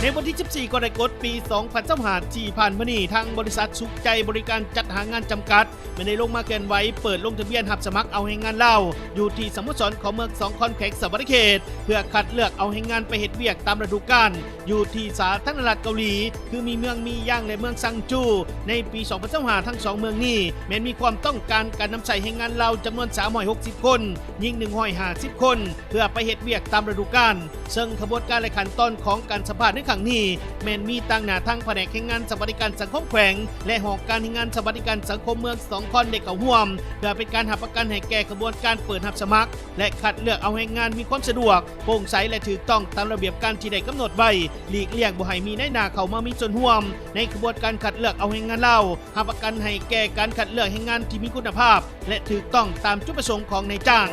ໃນວັນທີສິບສີ່ ກໍລະກົດ ປີສອງພັນຊາວຫ້າ ທີ່ຜ່ານມານີ້ ທາງບໍລິສັດສຸກໃຈບໍລິການຈັດຫາງານຈຳກັດ ແມ່ນໄດ້ລົງມາເຄື່ອນໄຫວເປີດລົງທະບຽນຮັບສະໝັກເອົາແຮງງານລາວ ຢູ່ທີ່ສະໂມສອນເຂົ້າເມືອງສອງຄອນ ແຂວງສະຫວັນນະເຂດ ເພື່ອຄັດເລືອກເອົາແຮງງານໄປເຮັດວຽກຕາມລະດູການ ຢູ່ທີ່ສາທາລະນະລັດເກົາຫຼີ ຄືມີເມືອງມີຢາງ ແລະ ເມືອງຊາງຈູ ໃນປີສອງພັນຊາວຫ້າ ທັງສອງເມືອງນີ້ ແມ່ນມີຄວາມຕ້ອງການການນຳໃຊ້ແຮງງານລາວຈຳນວນສາມຮ້ອຍຫົກສິບຄົນ, ຍິງໜຶ່ງຮ້ອຍຫ້າສິບຄົນ ເພື່ອໄປເຮັດວຽກຕາມລະດູການ. ເຊິ່ງຂະບວນການ ແລະ ຂັ້ນຕອນຂອງການສຳພາດໃນຄັ້ງນີ້ ແມ່ນມີຕາງໜ້າທັງພະແນກແຮງງານສະຫວັດດີການສັງຄົມແຂວງ ແລະ ຫ້ອງການແຮງງານສະຫວັດດີການສັງຄົມເມືອງສອງຄອນໄດ້ເຂົ້າຮ່ວມ ເພື່ອເປັນການຮັບປະກັນໃຫ້ແກ່ຂະບວນການເປີດຮັບສະໝັກ ແລະ ຄັດເລືອກເອົາແຮງງານມີຄວາມສະດວກ, ໂປ່ງໃສ ແລະ ຖືກຕ້ອງຕາມລະບຽບການທີ່ໄດ້ກຳນົດໄວ້, ຫຼີກລ່ຽງບໍ່ໃຫ້ມີນາຍໜ້າເຂົ້າມາມີສ່ວນຮ່ວມໃນຂະບວນການຄັດເລືອກເອົາແຮງງານລາວ, ຮັບປະກັນໃຫ້ແກ່ການຄັດເລືອກແຮງງານທີ່ມີຄຸນນະພາບ ແລະ ຖືກຕ້ອງຕາມຈຸດປະສົງຂອງນາຍຈ້າງ.